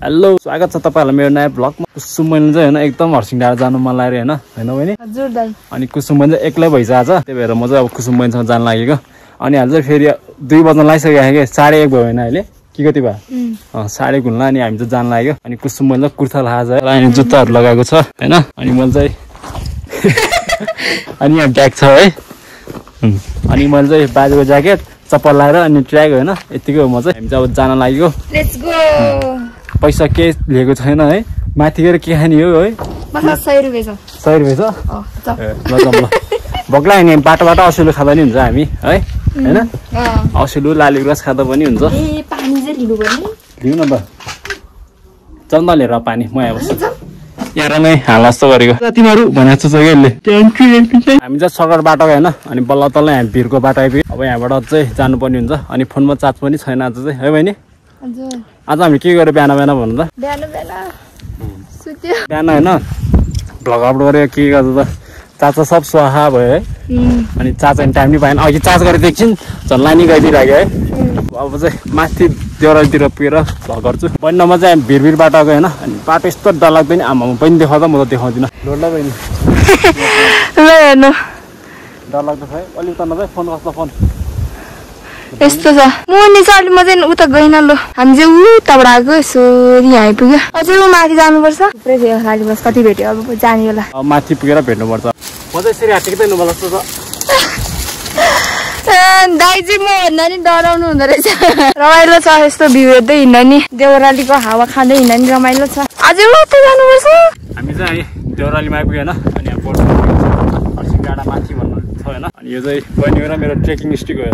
Hello स्वागत छ तपाईहरुलाई मेरो नयाँ ब्लगमा। कुसुम मैले चाहिँ हैन एकदम हर्सिङ डाँडा जानु मन लाग्यो हैन हैन बहिनी हजुर दाइ। अनि कुसुम मैले एक्लै भइछ आज, त्यही भएर म चाहिँ अब कुसुम बहिनीसँग जान लागेको। अनि हाल चाहिँ फेरि 2 बज्न लागिसक्यो के 1:30 भयो हैन अहिले के कति भयो 1:30 हुन्ला। अनि हामी चाहिँ जान लाग्यो। अनि कुसुम मैले कुर्ता लगाएको छ अनि जुत्ताहरु लगाएको छ हैन। अनि मैले चाहिँ अनि यहाँ ब्याग छ है। अनि मैले चाहिँ बाजुको ज्याकेट चप्पल लाएर अनि ट्र्याक हैन यतिकै हो। म चाहिँ हामी चाहिँ अब जान लागेको। Let's go. पैसा के लिएको छैन है, माथि गएर के खाने हो है। मलाई 100 रुपैयाँ छ। 100 रुपैयाँ छ ल ल भक्ला नि बाटो असिलो खाँदा नि हुन्छ हामी है हैन। असिलो लाली गुराँस खाँदा पनि हुन्छ। ए पानी चाहिँ लिनु पर्ने। लिउ न त चन्दा लिएर पानी म यहाँ बस्छु। यहाँ नै हालास्तो गरेको तिमीहरू भनेको छ यसले। हामी चाहिँ सगर बाटो हैन अनि बल्ल तल्ल हामी भिरको बाटो आइपुग्यो। अब यहाँबाट चाहिँ जानुपर्ने हुन्छ। अनि फोनमा चार्ज पनि छैन आज चाहिँ है बहिनी। हजुर आज हामी के गर्यो बिहान बिहान भन्नु त? बिहान सुत्यो बिहान हैन भ्लग अपलोड गरेको के गर्छ त चाचा सब स्वाहा भयो है। अनि चाचा टाइम नि पाएन, अघि चार्ज गरेर एकछिन झल्ला नि गइदिइराख्यो है। अब चाहिँ माथि देउरालीतिर पुगेर भ्लग गर्छु। बन्नमा चाहिँ भिरभिर बाटो गयो हैन। अनि बाटो यस्तो डरलाग्दैन आमामा पनि देखाउँदा म त देखाउँदिनँ। लोड्ला बहिनी ल हेर्नु डरलाग्दो छ है। अलि उता नजाऊ फोन कस्तो फोन यस्तो छ। म नि चाहिँ अलि म चाहिँ उता गइन ल। हामी चाहिँ उताबाट आएको यसो यहाँ आइपुग्यो। अझै माथि जानुपर्छ। थुप्रै थियो खाली बस कति भेट्यो अब जाने होला। अब माथि पुगेर भेट्नुपर्छ। म चाहिँ यसरी हाटेको त मलाई जस्तो छ। दाइ चाहिँ म भन्दा नि डराउनु हुँदो रहेछ। रमाइलो छ यस्तो भ्यू हेर्दै हिँड्दा नि देउरालीको हावा खाँदै हिँड्दा नि रमाइलो छ। अझै उता जानुपर्छ। हामी चाहिँ देउरालीमा आइपुग्यो हैन। अनि यहाँ बोर्ड हर्सिङ डाँडा माथि भन्नु छ हैन। अनि यो चाहिँ बहिनी र मेरो ट्रेकिङ स्टिक हो।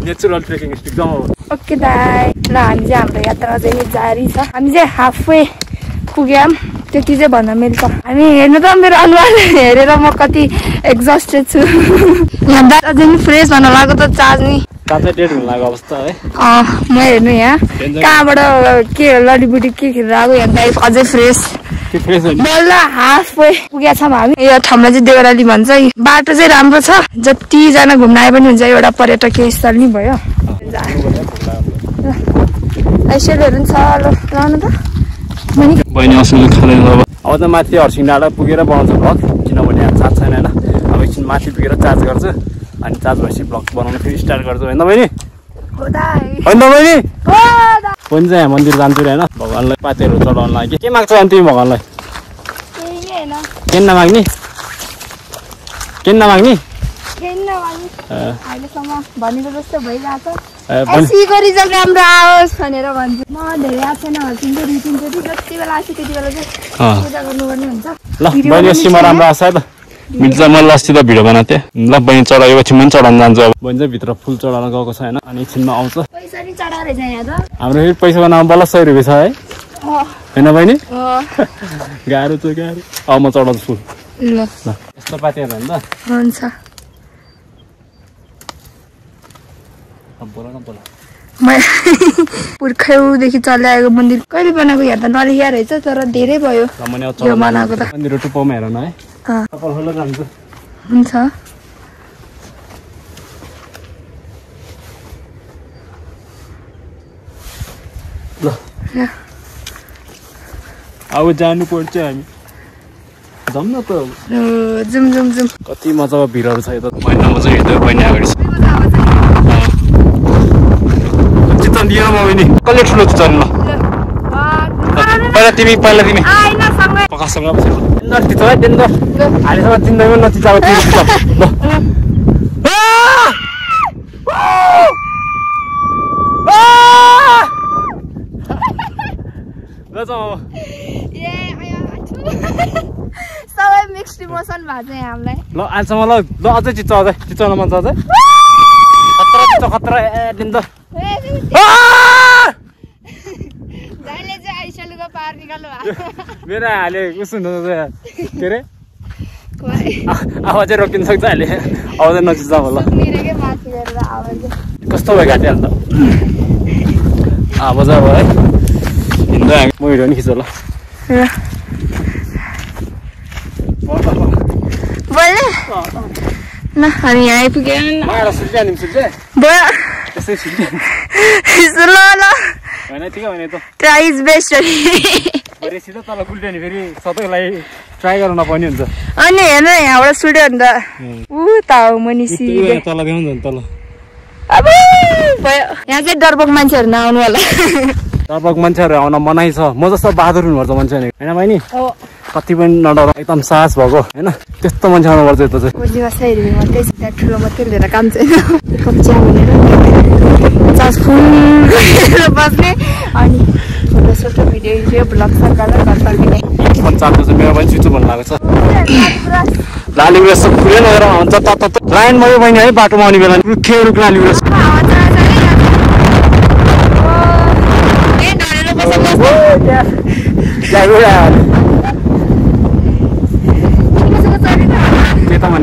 नेचुरल ट्रेकिङ स्टिक जाउँ। ओके दाइ ल हामी चाहिँ हाम्रो यात्रा चाहिँ जारी छ। हामी चाहिँ हाफवे पुग्यौँ त्यति चाहिँ भन्न मिल्छ। हामी हेर्नु त मेरो अनुहार हेरेर म कति एक्जस्टेड छु। यहाँ अझै नि फ्रेस भन्न लाग्यो त चार्ज नि चार्जै डेड हुन लागेको अवस्था है। म हेर्नु यहाँ कहाँबाट के लडीबुडी के खेलेर आएको यहाँ दाइ अझै फ्रेस बल्ल हाफवे पुगेका छौँ हामी। यो ठाउँलाई चाहिँ देउराली भन्छ। बाटो चाहिँ राम्रो छ, जतिजना घुम्न आए पनि हुन्छ। एउटा पर्यटकीय स्थल नि भयो। आइसलहरू पनि छ ल लानु त बहिनी असुल खाँदैन। अब त माथि हर्सिङ डाँडा पुगेर बनाउँछ भ्लग, किनभने यहाँ चार्ज छैन हैन। अब एकछिन माथि पुगेर चार्ज गर्छु। अनि चार्ज भएपछि भ्लग बनाउन फेरि स्टार्ट गर्छु हैन बहिनी। होइन बहिनी पनि चाहिँ यहाँ मन्दिर जान्छु हैन। भगवान्लाई पातेहरू चढाउन लागि के माग्छ अनि तिमी भगवान्लाई? केही नमाग्ने केही नमाग्ने अहिलेसम्म भनेको जस्तो भइरहेछ। यसै गरी चाहिँ राम्रो आओस् भनेर भन्छु। म धेरै आएको छैन हर्सिङ चाहिँ 2-3 चोटि जति बेला आएको त्यति बेला चाहिँ पूजा गर्नुपर्ने हुन्छ। ल बहिनी सीमा राम्रो आछ है त मिल्छ। मैले अस्ति त भिडियो बनाएको थिएँ। ल बहिनी चढाएपछि म पनि चढाउन जान्छु। अब बहिनी चाहिँ भित्र फुल चढाउन गएको छ हैन। अनि एकछिनमा आउँछ। पैसा नि चढाएर यहाँ त हाम्रो फेरि पैसाको नाम बल्ल 100 रुपैयाँ छ है हैन बहिनी। गाह्रो छ गाह्रो। अब म चढाउँछु फुल। ल यस्तो पातेहरू हैन त हुन्छ। पुर्खौँदेखि चलाएको मन्दिर कहिले बनाएको हेर्दा नलेखिया रहेछ तर धेरै भयो यो बनाएको त। मन्दिर टुप्पोमा हेर न है। हुन्छ ल अब जानु पर्छ हामी। जाउँ न त जुम कति मजाको भिडहरू छ यो त। महिनामा चाहिँ हिँड्दै बहिनी अगाडि छ। चित्तन दिएर म बहिनी कसले ठुलो चित्तन ल पहिला तिमी पकासँग डेन्जर चित्त है डेन्जर। अहिलेसम्म चिन्दैमा नचिचाएको तिमी चित्त ल जाउँ। सबै मिक्स्ड इमोसन भएको छ हामीलाई। ल अहिलेसम्म ल ल अझै चिच्चाउन मन छ अझै खतरा खतरा डेन्जर। दाइले चाहिँ आइसलुको पार निकाल्नु भएको। मेरो हाले उसो के अरे आवाज चाहिँ रोकिन सक्छ अहिले। आवाज नचिच्चा ल कस्तो भयो घाँटी हाल्दा आवाज अब है हिँड्दा म भिडियो नि खिच ल। बोल्ने न हामी यहाँ आइपुग्यौँ। भयो ल ल होइन ठिकै होइन त ट्राई इज बेस्ट फेरि सिधै तल गुल्ट्यो नि फेरि सबैलाई ट्राई गर्नु नपर्ने हुन्छ अनि हेर्न यहाँबाट सुल्ट्यो भने त त हो मनिसी तल देखाउनु नि तल अब भयो यहाँ चाहिँ डरपोक मान्छेहरू नआउनु होला डरपोक मान्छेहरू आउन मनाइ छ म जस्तो बहादुर हुनुपर्छ मान्छे होइन बहिनी कति पनि नडर एकदम साहस भएको होइन त्यस्तो मान्छे आउनुपर्छ यता चाहिँ मात्रै त्यहाँ ठुलो मात्रै लिएर काम छैन कच्चा भनेर फुल बस्ने अनि फोटो सोटो भिडियो ब्लग सर गरेर घर फर्किने चाहन्छ मेरो पनि छिटो भन्नु लागेको छ लाली गुराँस खुलै नगएर हुन्छ त लाइनमा यो बहिनी है बाटोमा आउने बेला रुखे रुख लाली गुराँस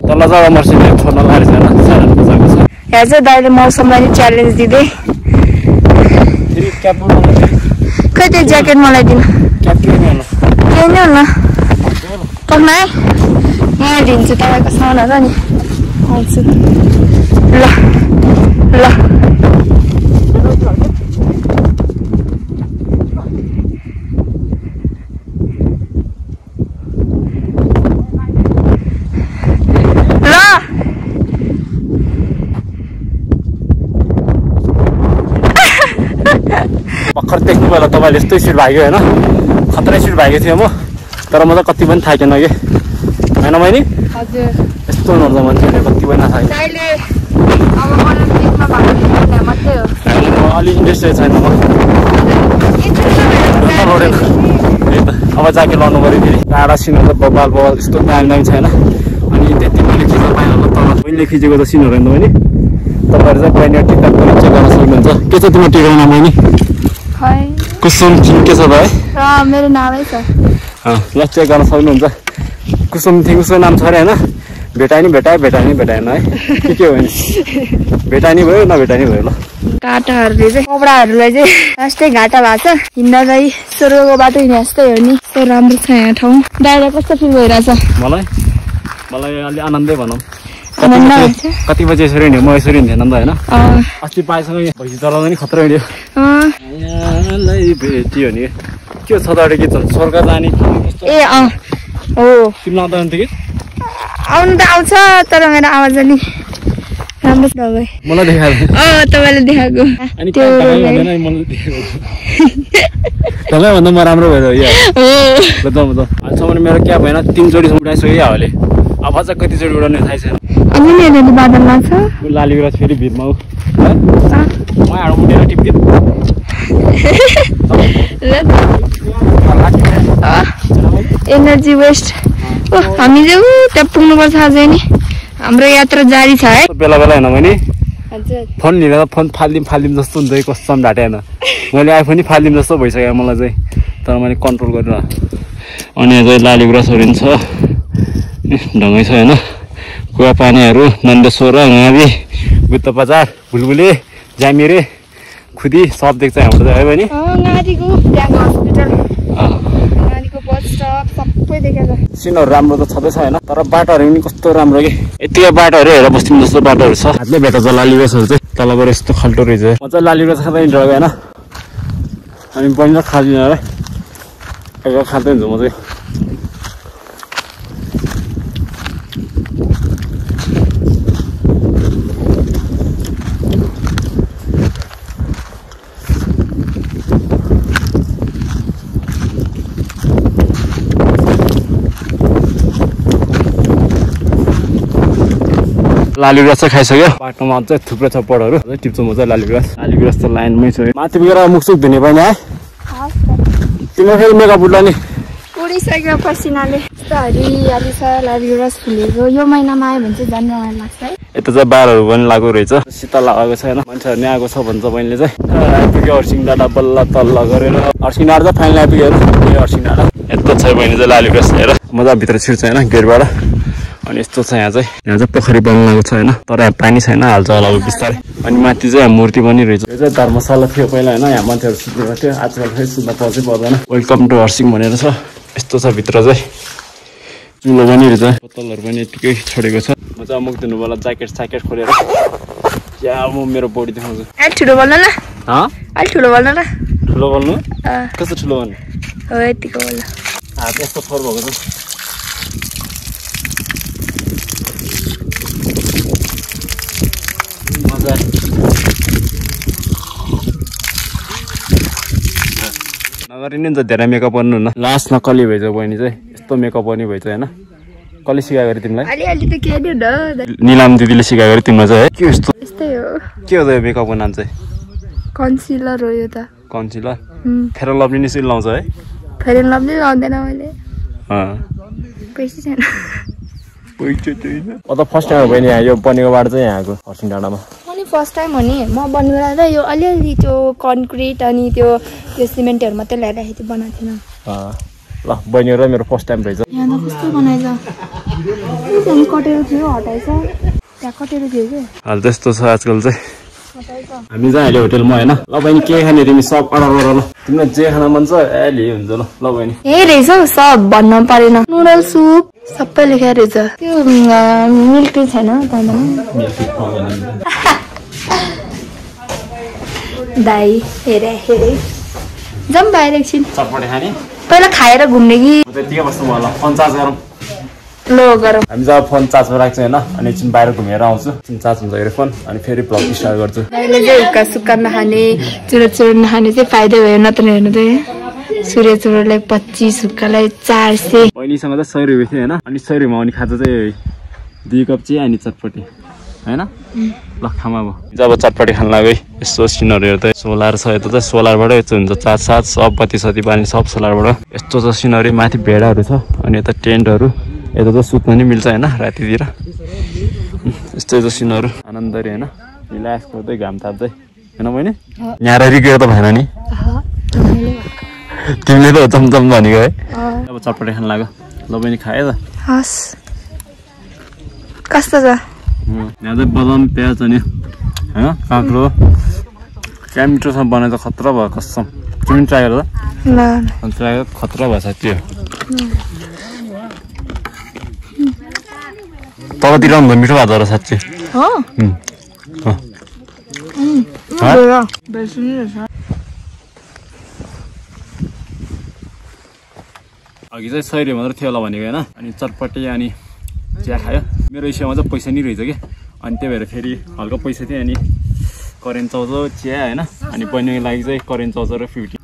तल जग्गा मर्सिने छोड्न लागेको छैन यहाँ चाहिँ दाइले मौसमलाई नि च्यालेन्ज दिँदै खै त्यो ज्याकेट मलाई दिनु केही नै होला टक्न है यहाँ दिन्छु तपाईँको सामानहरू अनि आउँछु ल ल भर्खर देख्नु बेला तपाईँले यस्तै सिट भाग्यो होइन खतरै सिट भागेको थियो म तर म त कति पनि थाकेन कि होइन बहिनी यस्तो नर्छ मान्छेले कति पनि नथाके अलिक इन्ट्रेस्टेड छैन म अब जाके लाउनु पऱ्यो फेरि टाढा सिनहरू त बबाल बबाल यस्तो दामी दामी छैन अनि त्यति मैले खिच्न पाएन होला तल मैले खिचेको त सिनहरू होइन बहिनी तपाईँहरू चाहिँ बहिनी टिकटक पनि चेक गर्न सक्नुहुन्छ के छ तिम्रो टिकाउन बहिनी कुसुम थिङ के छ भाइ मेरो नामै छ ल चेक गर्न सक्नुहुन्छ कुसुम थिङ उसको नाम छ अरे होइन भेटाइ भेटाएन है के हो नि भेटाइ भयो नभेटाइ भयो ल घाटाहरूले चाहिँ कपडाहरूलाई चाहिँ लास्टै घाटा भएको छ हिँड्दा चाहिँ स्वर्गको बाटो हिँडे जस्तै हो नि यस्तो राम्रो छ यहाँ ठाउँ दाइलाई कस्तो फिल भइरहेछ मलाई अलि आनन्दै भनौँ आनन्द हुन्छ कति बजी यसरी हिँड्यो म यसरी हिँड्थेन नि त होइन अस्ति पाएसँग भैँसी चलाउँदा नि खतरा हिँड्यो भेटियो नि के छ त के छ स्वर्ग जाने ए हो तिमीलाई आउँदैन थियो कि आउनु त आउँछ तर मेरो आवाज अलि राम्रो नभए मलाई देखाएको तपाईँले देखाएको तपाईँभन्दा म राम्रो भएर अहिलेसम्म मेरो क्या भएन 3 जोडी उडाइसक्यो हावाले अब अझ कति जोडी उडाउने थाहै छैन अनि बादल लाग्छ लाली गुराँस फेरि भिडमा म हाड उडेर टिप्दियो एनर्जी वेस्ट हामी चाहिँ त्यहाँ पुग्नुपर्छ अझै नि हाम्रो यात्रा जारी छ है बेला होइन भने फोन लिएर फोन फालिदिउँ जस्तो हुन्छ कस्तो ढाटेन मैले आइफोन फालिदिउँ जस्तो भइसक्यो मलाई चाहिँ तर मैले कन्ट्रोल गरेर अनि चाहिँ लाली गुराँसहरू छ ढङ्गै छ होइन कुवा पानीहरू नन्देश्वर गावी बुद्ध बजार भुलबुले ज्यामिरे खुदी सब देख्छ हाम्रो चाहिँ है बहिनी सिनहरू राम्रो त छँदैछ होइन तर बाटोहरू पनि कस्तो राम्रो कि यतिकै बाटोहरू हेरेर बस्नु जस्तो बाटोहरू छ हातले भेट्छ लाली गुराँसहरू चाहिँ तलबाट यस्तो खाल्टो रहेछ म चाहिँ लाली गुराँस खाँदै हिँडेको होइन अनि बहिनी खाँदिनँ है खाँदै हुन्छ म चाहिँ लाली गुराँस चाहिँ खाइसक्यो बाटोमा चाहिँ थुप्रो छ पढहरू टिप्छु म चाहिँ लाली गुराँस त लाइनमै छु माथि पुगेर मुखसुख धुने पनि है तिम्रो फेरि मेकअप उड्ला नि उडिसक्यो पसिनाले हरियाली छ लाली गुराँस फुलेको यो महिनामा आयो भने चाहिँ झन् रमाइलो लाग्छ है यता चाहिँ बारहरू पनि लागेको रहेछ शीतल लागेको छैन मान्छेहरू नै आएको छ भन्छ बहिनीले चाहिँ आइपुग्यो हर्सिङ डाँडा बल्ल तल्ल गरेर हर्सिङ डाँडा चाहिँ फाइनल आइपुग्यो हर्सिङ डाँडा यस्तो छ बहिनी चाहिँ लाली गुराँस लिएर मजा भित्र छिर्छ होइन गेटबाट अनि यस्तो छ यहाँ चाहिँ पोखरी बन्नु छ होइन तर यहाँ पानी छैन हाल्छ होला बिस्तारै अनि माथि चाहिँ मूर्ति पनि रहेछ यो चाहिँ धर्मशाला थियो पहिला होइन यहाँ मान्छेहरू सुत्ने गर्थ्यो आजकल फेरि सुत्न पाउँछै पर्दैन वेलकम टु हर्सिङ भनेर छ यस्तो छ भित्र चाहिँ चुलो पनि रहेछ बोतलहरू पनि यतिकै छोडेको छ म चाहिँ अमुक दिनुभयो ज्याकेट खोलेर या म मेरो बडी देखाउँछु ठुलो बोल्नु न ठुलो बोल्नु न ठुलो बोल्नु कस्तो ठुलो बोल्नु हो यतिको बोल्नु हात यस्तो थोर भएको छ मजा नगरिने नि त धेरै मेकअप गर्नु न लास्ट नकली भएछ बहिनी चाहिँ यस्तो मेकअप गर्ने भएछ होइन कसले सिकाएको अरे तिमीलाई अलिअलि त के नि हुँदा निलाम दिदीले सिकाएको अरे तिमीलाई चाहिँ है के यस्तो यस्तै हो के हो त यो मेकअपको नाम चाहिँ कन्सिलर हो यो त कन्सिलर फेयर लभली नि लाउँछ है फेयर लभली लाउँदैन मैले पैसा छैन पैसा छैन म त फर्स्ट टाइम हो बहिनी यो बनेको बाटो चाहिँ यहाँको हर्सिङ डाँडामा मैले फर्स्ट टाइम हो नि म बन्नु बेला त यो अलिअलि त्यो कन्क्रिट अनि त्यो सिमेन्टहरू मात्रै ल्याइराखेको थियो बनाएको थिएन ल बहिनी र मेरो फर्स्ट टाइम रहेछ यहाँ त कस्तो बनाएछ त्यहाँ कटेर थियो हटाएछ त्यहाँ कटेर थियो कि अहिले त्यस्तो छ आजकल चाहिँ हामी चाहिँ अहिले होटेलमा होइन ल बहिनी के खाने तिमी सब अर्डर गर ल तिमीलाई जे खान मन छ अहिले हुन्छ ल ल बहिनी ए रहेछ हौ सब भन्न परेन नुडल सुप सबै लेखेर रहेछ त्यो मिल्क टी छैन दाई हेरे हेरे जाउँ बाहिर एकछिन चटपटे खाने पहिला खाएर घुम्ने कि त्यतिकै बस्नु भयो ल फोन चार्ज गरौँ लो गरौँ हामी जब फोन चार्जमा राख्छौँ होइन अनि एकछिन बाहिर घुमेर आउँछु एकछिन चार्ज हुन्छ अरे फोन अनि फेरि भ्लग स्टार्ट गर्छु दाइले चाहिँ हुक्का सुक्का नखाने चुरोट नखाने चाहिँ फाइदै भयो नत्र हेर्नु चाहिँ सूर्य चुरोटलाई 25 हुक्कालाई 400 बहिनीसँग चाहिँ 100 रुपियाँ थियो होइन अनि 100 रुपियाँमा आउने खाजा चाहिँ 2 कप चिया अनि चटपटी होइन ल खाम अब जब चटपटी खान लाग्यो यस्तो सिनहरू हेर्दा सोलर छ यता चाहिँ सोलरबाट यस्तो हुन्छ चार्ज साथ सब बत्ती सती बाल्ने सब सोलरबाट यस्तो छ सिनहरू माथि भेडाहरू छ अनि यता टेन्टहरू यता त सुत्नु नि मिल्छ होइन रातितिर यस्तो यस्तो सिनहरू आनन्दरी होइन रिल्याक्स गर्दै घाम ताप्दै होइन बहिनी यहाँ रिगेर त भएन नि तिमीले त चमचम भनेको है अब चटपटी खान लाग्यो ल बहिनी खायो त हस् कस्तो छ यहाँ चाहिँ बदाम प्याज अनि होइन काँक्रो क्या मिठोसँग बनाएर खतरा भयो कसम तिमी ट्राई गर त ट्राई गर खतरा भयो साँच्ची तलतिर भन्दा मिठो भएको र साँच्ची अघि चाहिँ 100 रुपियाँ मात्र थियो होला भनेको होइन अनि चटपटी अनि चिया खायो मेरो हिसाबमा चाहिँ पैसा नि रहेछ कि अनि त्यही भएर फेरि हल्का पैसा थियो अनि करेन्ट चाउचाउ चिया होइन अनि बहिनीको लागि चाहिँ करेन्ट चाउचाउ र 50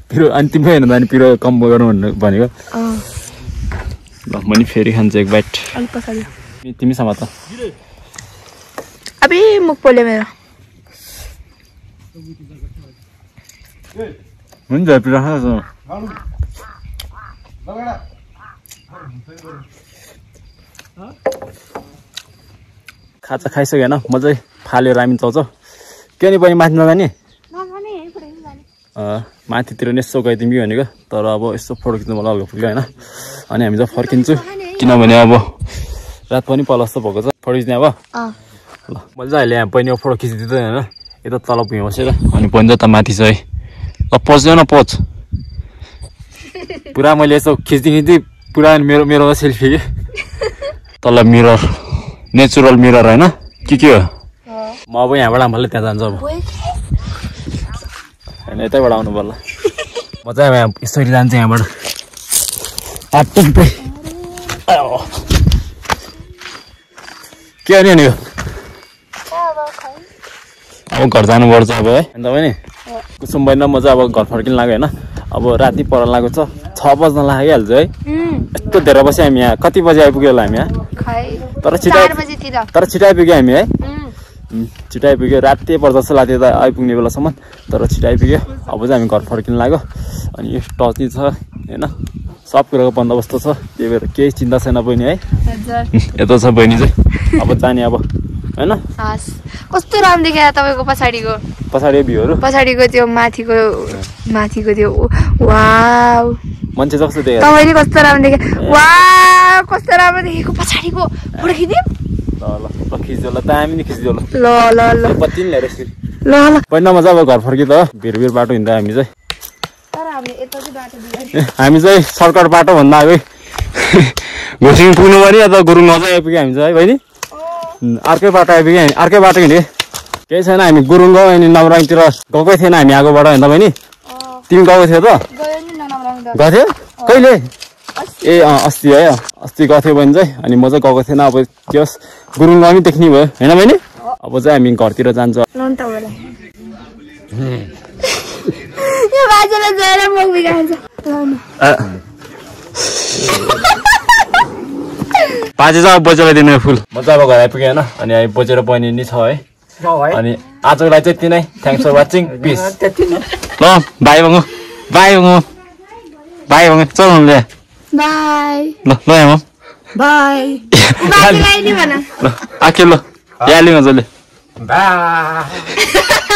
पिरो अनि तिम्रो होइन अनि पिरो कम गरौँ भनेको ल म नि फेरि खान्छु एक बाइट तिमीसँग त अबे मुख पोल्यो मेरो हुन्छ पिरो खान्छ खाजा खाइसक्यो होइन म चाहिँ फाल्यो रामिन चाउचाउ के नि पनि माथि नजाने माथितिर नि यसो गइदिउँ भनेको तर अब यस्तो फोटो खिच्नु मलाई हल्का फुल्यो होइन अनि हामी चाहिँ फर्किन्छु किनभने अब रात पनि पलस्तो भएको छ फोटो खिच्ने अब ल मैले चाहिँ अहिले यहाँ बहिनीको फोटो खिचिदिँदैन होइन यता तल भुइँ बसेर अनि बहिनी त माथि छ है ल पच्दैन पच पुरा मैले यसो खिच्दै पुरा मेरो सेल्फी के तल मिरर नेचुरल मिरर होइन के हो म अब यहाँबाट हामीलाई त्यहाँ जान्छु अब होइन यतैबाट आउनु पर्ला म चाहिँ यहाँ यसरी जान्छु यहाँबाट के हो नि अब घर जानुपर्छ अब है अन्त पनि कुसुम बहिनी म चाहिँ अब घर फर्किनु लाग्यो होइन अब राति पर लागेको छ 6 बज्न लागिहाल्छ है यस्तो धेरै बस्यो हामी यहाँ कति बजी आइपुग्यो होला हामी यहाँ तर छिटो आइपुग्यो हामी है छिटो आइपुग्यो राति पर्छ जस्तो लाग्थ्यो त आइपुग्ने बेलासम्म तर छिटो आइपुग्यो अब चाहिँ हामी घर फर्किनु लाग्यो अनि यो टच छ होइन सब कुराको बन्दोबस्त छ त्यही भएर केही चिन्ता छैन बहिनी है यता छ बहिनी चाहिँ अब जाने अब होइन कस्तो राम्रो देखियो तपाईँको पछाडि भ्यूहरू पछाडिको त्यो माथिको त्यो वाउ मान्छे जस्तो देख्यो तपाईँले कस्तो राम्रो देख्यो वाउ कस्तो राम्रो देखेको पछाडिको फोटो खिच्दिउँ ल खिच्दियो ल दामी नि खिच्दियो ल ल ल बत्ती नि ल्याएर ल ल पहिलामा चाहिँ अब घर फर्किँदा भिर बाटो हिँड्दा हामी चाहिँ हामी चाहिँ सर्टकट बाटो भन्दा अघि घोसिङ पुग्नु पर्यो या त गुरुङ नजाइ आइपुग्यो हामी चाहिँ है बहिनी अर्कै बाटो आइपुग्यो अर्कै बाटो हिँड्यो केही छैन हामी गुरुङ गयो अनि नवरङतिर गएकै थिएन हामी आगोबाट होइन बहिनी तिमी गएको थियौ त गएको थियो कहिले ए अस्ति है अस्ति गएको थियो भने चाहिँ अनि म चाहिँ गएको थिएन अब त्यो गुरुङ पनि देख्ने भयो होइन बहिनी अब चाहिँ हामी घरतिर जान्छ बाजे चाहिँ अब बोजेलाई दिनु फुल म चाहिँ अब घर आइपुगेँ होइन अनि हामी बोजेर बहिनी नि छ है अनि आजको लागि चाहिँ यति नै थ्याङ्क्स फर वाचिङ पिस ल बाई बङ्गो बाई बङ्गो बाई बङ्गो चलाउनु ल्या बाई ल ल यहाँ बाई बाई ल ल आखे ल याली मजाले Bye.